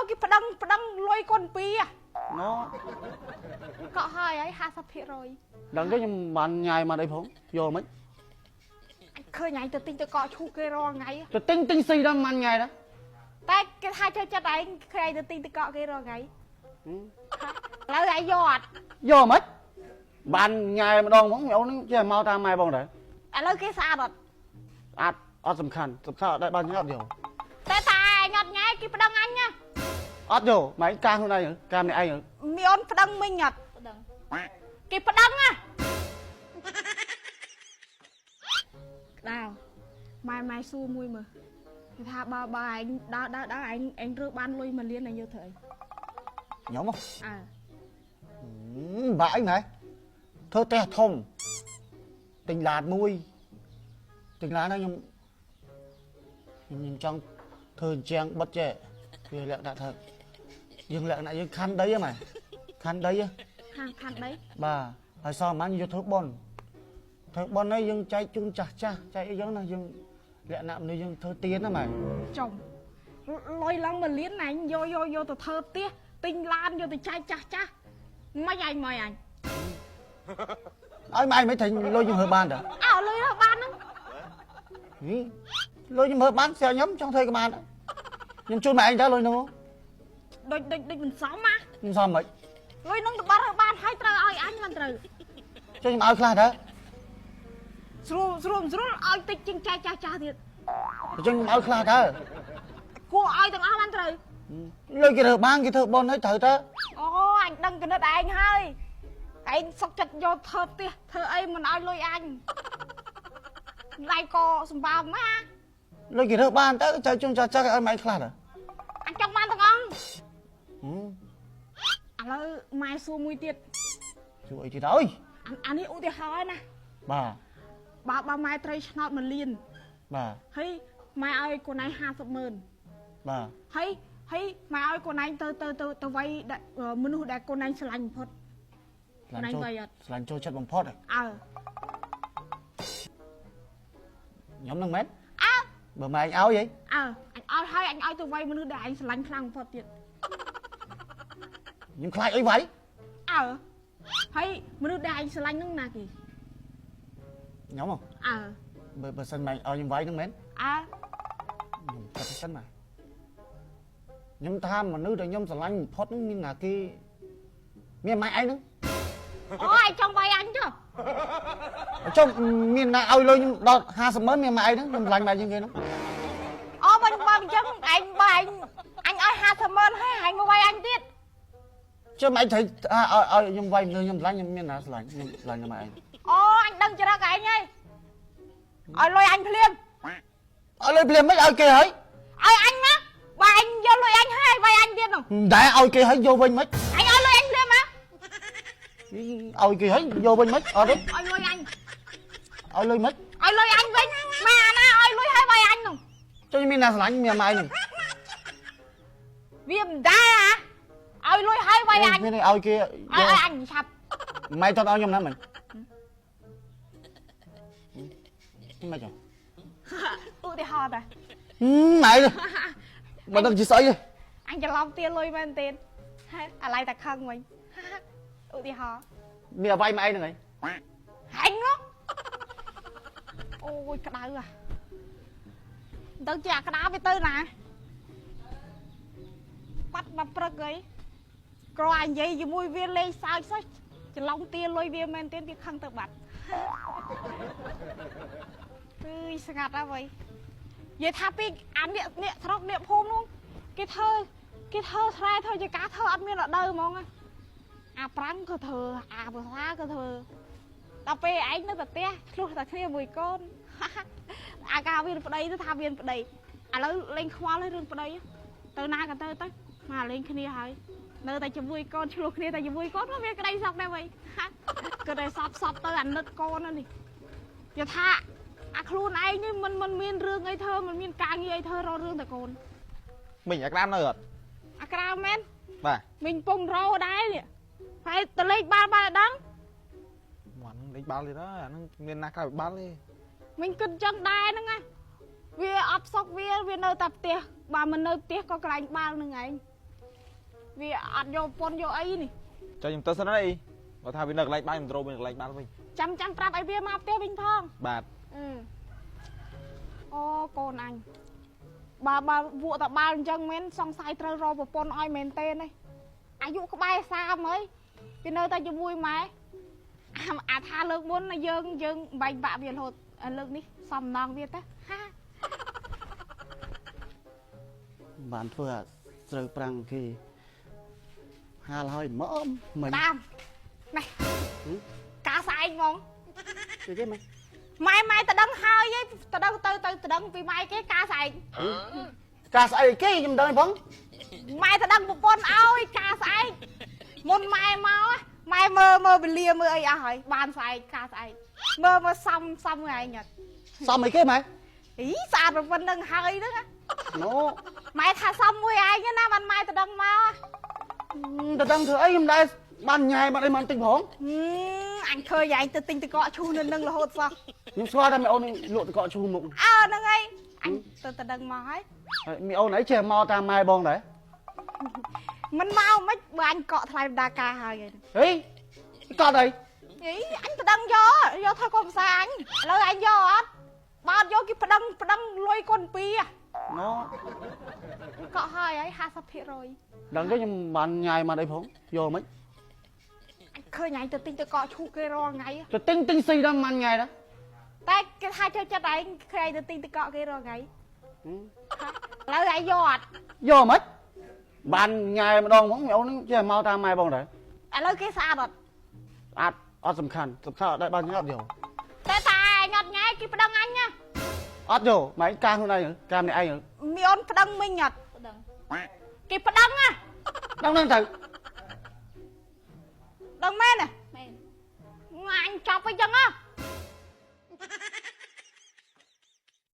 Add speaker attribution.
Speaker 1: គេប្តឹងប្តឹងលុយកូនពីរ
Speaker 2: ណូ
Speaker 1: កក់ហើយហើយ50%
Speaker 2: ដឹងទេខ្ញុំបានញ៉ាយមកអីផងយកមិន
Speaker 1: អញឃើញឯងទៅទិញទៅកក់ឈូសគេរាល់ថ្ងៃ
Speaker 2: ទៅទិញទិញស៊ីដល់មិនញ៉ាយដែរ
Speaker 1: តែគេថាចូលចិត្តឯងឃើញឯងទៅទិញទៅកក់គេរាល់ថ្ងៃឥឡូវឯងយកអត់
Speaker 2: យកមិនបានញ៉ាយម្ដងហ្មងអូនចេះមកតាមម៉ែបងដែរ
Speaker 1: ឥឡូវគេស្អាតអត់
Speaker 2: អត់អត់សំខាន់សំខាន់អត់ដែរបានញ៉ាយអត់យក
Speaker 1: តែតែឯងអត់ញ៉ាយគេប្តឹងអញណា
Speaker 2: អត់យកម៉ែការខ្លួនឯងការម្នាក់ឯង
Speaker 1: មីអូនប្តឹងមីងអត់
Speaker 3: ប្តឹង
Speaker 1: គេប្តឹងណាក្តៅម៉ែម៉ែសួរមួយមើលគេថាបើបើឯងដើរដើរដើរឯងឯងរើបានលុយ1លានឯងយកធ្វើអី
Speaker 2: ខ្ញុំហ៎
Speaker 1: អើ
Speaker 2: បាក់អីម៉ែធ្វើផ្ទះធំទិញឡានមួយទិញឡានហើយខ្ញុំខ្ញុំចង់ធ្វើអញ្ចឹងបិទចេះវាលក្ខណៈថាយើងលក្ខណៈយើងខណ្ឌដីហ៎ម៉ែខណ្ឌដីហ៎
Speaker 1: ខាងខាងដី
Speaker 2: បាទហើយសល់ប៉ុន្មានយកធ្វើប៉ុនធ្វើប៉ុនហើយយើងចែកជូនចាស់ចាស់ចែកអីចឹងណាយើងលក្ខណៈមនុស្សយើងធ្វើទៀនណាម៉ែ
Speaker 1: ចំលុយឡើង1លានឯងយកយកយកទៅធ្វើផ្ទះទិញឡានយកទៅចែកចាស់ចាស់មិនឯងមកអញ
Speaker 2: ឲ្យម៉ែមិនថាលុយខ្ញុំរើបានតើ
Speaker 1: អើលុយរើបានហ្នឹង
Speaker 2: ហីលុយខ្ញុំរើបានស្រាប់ខ្ញុំចង់ធ្វើក៏បានដែរខ្ញុំជូនម៉ែឯងតើលុយនោះ
Speaker 1: ដូចដូចដូចមិនសមណា
Speaker 2: ខ្ញុំសមមិន
Speaker 1: លុយហ្នឹងទៅបាត់រើបានហើយត្រូវឲ្យអញមិនត្រូវ
Speaker 2: ចុះខ្ញុំឲ្យខ្លះតើ
Speaker 1: ស្រួលស្រួលស្រួលឲ្យតិចជាងចែកចាស់ចាស់ទៀត
Speaker 2: អញ្ចឹងខ្ញុំឲ្យខ្លះតើ
Speaker 1: គួរឲ្យទាំងអស់បានត្រូវ
Speaker 2: លុយគេរើបានគេធ្វើប៉ុនហើយត្រូវតើ
Speaker 1: អូអញដឹងគណិតឯងហើយឯងសុកចិត្តយកធ្វើផ្ទះធ្វើអីមិនឲ្យលុយអញដៃកសម្បើមណា
Speaker 2: លុយគេរើបានតើចែកជូនចាស់ចាស់ឲ្យម៉ែខ្លះតើ
Speaker 1: អញចង់បានទាំងអង្គ
Speaker 2: ហឹម
Speaker 1: ឥឡូវម៉ែសួរមួយទៀត
Speaker 2: ជួយអីទៀតអើយ
Speaker 1: អានេះឧទាហរណ៍ណា
Speaker 2: បាទ
Speaker 1: បើបើម៉ែត្រីឆ្នោត1លាន
Speaker 2: បាទ
Speaker 1: ហើយម៉ែឲ្យកូនឯង50ម៉ឺន
Speaker 2: បាទ
Speaker 1: ហើយហើយម៉ែឲ្យកូនឯងទៅទៅទៅទៅវាយមនុស្សដែលកូនឯងស្រឡាញ់បំផុត
Speaker 2: ស្លាញ់ចូល
Speaker 1: ខ្លួនឯងវាយអត់
Speaker 2: ស្លាញ់ចូលចិត្តបំផុតហ៎
Speaker 1: អើ
Speaker 2: ខ្ញុំនឹងមែន
Speaker 1: អើ
Speaker 2: បើម៉ែឯងឲ្យហី
Speaker 1: អើអញឲ្យហើយអញឲ្យទៅវាយមនុស្សដែលឯងស្រឡាញ់ខ្លាំងបំផុតទៀត
Speaker 2: ខ្ញុំខ្លាចអីវាយ
Speaker 1: អើហើយមនុស្សដែលឯងស្រឡាញ់ហ្នឹងណាគេ
Speaker 2: ខ្ញុំហ៎
Speaker 1: អើ
Speaker 2: បើបើសិនម៉ែឲ្យខ្ញុំវាយហ្នឹងមែន
Speaker 1: អើ
Speaker 2: ខ្ញុំគិតសិនម៉ែខ្ញុំថាមនុស្សដែលខ្ញុំស្រឡាញ់បំផុតហ្នឹងមានណាគេមានម៉ែឯងហ្នឹង
Speaker 1: អូឯងចង់វាយអញចុះ
Speaker 2: ចុះមានណាឲ្យលុយខ្ញុំដល់50ម៉ឺនមានម៉ែឯងហ្នឹងខ្ញុំស្រឡាញ់ម៉ែជាងគេហ្នឹង
Speaker 1: អូបើបើអញ្ចឹងឯងបើឯងអញឲ្យ50ម៉ឺនហើយឯងមកវាយអញទៀត
Speaker 2: ចុះម៉ែត្រូវឲ្យឲ្យខ្ញុំវាយមនុស្សខ្ញុំស្រឡាញ់ខ្ញុំមានណាស្រឡាញ់ខ្ញុំស្រឡាញ់ម៉ែឯង
Speaker 1: អូអញដឹងចរិតឯងហើយឲ្យលុយអញភ្លាម
Speaker 2: ឲ្យលុយភ្លាមមិនឲ្យគេហើយ
Speaker 1: ឲ្យអញមកបើឯងយកលុយអញហើយវាយអញទៀតនោះ
Speaker 2: មិនដែរឲ្យគេហើយយកវិញមិន
Speaker 1: អញឲ្យលុយអញភ្លាមមក
Speaker 2: ឲ្យគេហើយយកវិញមិនអត់ទេ
Speaker 1: ឲ្យលុយអញ
Speaker 2: ឲ្យលុយមិន
Speaker 1: ឲ្យលុយអញវិញម៉ែអាណាឲ្យលុយហើយវាយអញនោះ
Speaker 2: ចុះខ្ញុំមានណាស្រឡាញ់មានម៉ែឯងហ្នឹង
Speaker 1: វាមិនដែរអាឲ្យលុយហើយវាយអញ
Speaker 2: មានឲ្យគេ
Speaker 1: ឲ្យឲ្យអញឆាប់
Speaker 2: ម៉ែតឲ្យខ្ញុំណាមិនមិនចុះ
Speaker 1: ឧទាហរណ៍តា
Speaker 2: ម៉ែមិនដឹងជាស្អីទេ
Speaker 1: អញច្រឡំទាលុយមែនទេហើយអាឡ័យតែខឹងវិញឧទាហរណ៍
Speaker 2: មានអ្វីម៉ែឯងហ្នឹងហី
Speaker 1: ហែងនោះអូយក្តៅអាមិនដឹងជាអាក្តៅវាទៅណាបាត់មកព្រឹកអីក្រអញនិយាយជាមួយវាលេងសើចសោះច្រឡំទាលុយវាមែនទេវាខឹងទៅបាត់ អើយស្ងាត់ហើយវ៉ៃនិយាយថាពីអាអ្នកអ្នកស្រុកអ្នកភូមិនោះគេធ្វើគេធ្វើស្រែធ្វើជាការធ្វើអត់មានរដូវហ្មងណាអាប្រាំងក៏ធ្វើអាភាសាក៏ធ្វើដល់ពេលឯងនៅតែផ្ទះឆ្លោះតែគ្នាមួយកូន អាការមានប្តីទៅថាមានប្តីឥឡូវលេងខ្វល់ហើយរឿងប្តីទៅណាក៏ទៅទៅមកលេងគ្នាហើយនៅតែជាមួយកូនឆ្លោះគ្នាតែជាមួយកូនក៏មានក្តីសុខដែរវ៉ៃ ក៏តែសពសពទៅអាណិតកូនហ្នឹងនេះយល់ថាអាខ្លួនឯងនេះមិនមិនមានរឿងអីធ្វើមិនមានការងារអីធ្វើរករឿងតែកូន
Speaker 4: មិញអាក្រាមនៅអត់
Speaker 1: អាក្រៅមែន
Speaker 4: បាទ
Speaker 1: មីងពងរោដែរនេះហើយតលេខបាល់បាល់ដឹង
Speaker 4: មាន់លេខបាល់ទៀតហើយអាហ្នឹងមានណាក្រៅពីបាល់ទេ
Speaker 1: មីងគិតចឹងដែរហ្នឹងណាវាអត់សុកវាវានៅតែផ្ទះបើមិននៅផ្ទះក៏កន្លែងបាល់ហ្នឹងឯង វាអត់យកប្រពន្ធយកអីនេះ
Speaker 4: ចុះខ្ញុំទៅសិនហើយអីបើថាវានៅកន្លែងបាល់ខ្ញុំត្រូវវិញកន្លែងបាល់វិញ
Speaker 1: ចាំចាំប្រាប់ឲ្យវាមកផ្ទះវិញផង
Speaker 4: បាទ
Speaker 1: អឺអូកូនអញបើបើវក់តបាល់អញ្ចឹងមែនសង្ស័យត្រូវរកប្រពន្ធឲ្យមែនទេនេះអាយុក្បែរ30ហើយវានៅតែជាមួយម៉ែអាអាថាលើកមុនណាយើងយើងបែកបាក់វារហូតឥលើកនេះសំណងវាទៅហា
Speaker 2: បានធ្វើអាស្រូវប្រាំងគេហាលហើយមកមិញ
Speaker 1: តាមនេះកាស្អែកហ្មង
Speaker 2: គេគេមក
Speaker 1: ម៉ែម៉ែតដឹងហើយឯងតដឹងទៅទៅតដឹងពីម៉ែគេកាស្អែក
Speaker 2: ការស្អីគេខ្ញុំមិនដឹងផង
Speaker 1: ម៉ែតដឹងប្រពន្ធឲ្យកាស្អែកមុនម៉ែមកម៉ែមើលមើលវេលាមើលអីអស់ហើយបានស្អែកកាស្អែកមើលមើលសំសំឯងអត់
Speaker 2: សំអីគេម៉ែ
Speaker 1: អីស្អាតប្រពន្ធនឹងហើយហ្នឹងណា
Speaker 2: ណូ
Speaker 1: ម៉ែថាសំមួយឯងណាបានម៉ែតដឹងមក
Speaker 2: ទៅដឹងធ្វើអីខ្ញុំដែរបានញ៉ែបានអីបានតិចផង
Speaker 1: ហឹមអញឃើញឯងទៅទិញតកកឈូសនៅនឹងរហូតសោះ
Speaker 2: ខ្ញុំស្គាល់តែមីអូននេះលក់តកកឈូមុខ
Speaker 1: អើហ្នឹងឯងអញទៅតដឹងមកហើយ
Speaker 2: ហើយមីអូនអីចេះមកតាមម៉ែបងដែរ
Speaker 1: មិនមកមិនបើអញកក់ថ្លៃបណ្ដាការហើយឯង
Speaker 2: ហេកត់អី
Speaker 1: អីអញប្តឹងយកយកធ្វើកុំសាអញឥឡូវអញយកអត់បើអត់យកគេប្តឹងប្តឹងលុយកូនពីរ
Speaker 2: ណូ
Speaker 1: កក់ហើយហើយ50%
Speaker 2: ដឹងទេខ្ញុំបានញ៉ែបានអីផងយកមិន
Speaker 1: អញឃើញអញទៅទិញទៅកក់ឈូសគេរាល់ថ្ងៃ
Speaker 2: ទៅទិញទិញស៊ីដល់បានញ៉ែដែរ
Speaker 1: តែគេថាចូលចិត្តឯងឃើញទៅទិញទៅកក់គេរាល់ថ្ងៃឥឡូវឯងយកអត់
Speaker 2: យកមិនបានញ៉ែម្ដងហ្មងមីអូនចេះមកតាមម៉ែបងដែរ
Speaker 1: ឥឡូវគេស្អាតអត់
Speaker 2: ស្អាតអត់សំខាន់សំខាន់អត់ដែរបានញ៉ែអត់យក
Speaker 1: តែតែឯងអត់ញ៉ែគេប្តឹងអញណា
Speaker 2: អត់យកម៉ែការខ្លួនឯងការម្នាក់ឯង
Speaker 1: មីអូនប្តឹងមិញអត់ប្តឹងគេប្តឹងណា
Speaker 2: ដឹងហ្នឹងទៅ
Speaker 1: ដឹងមែនណា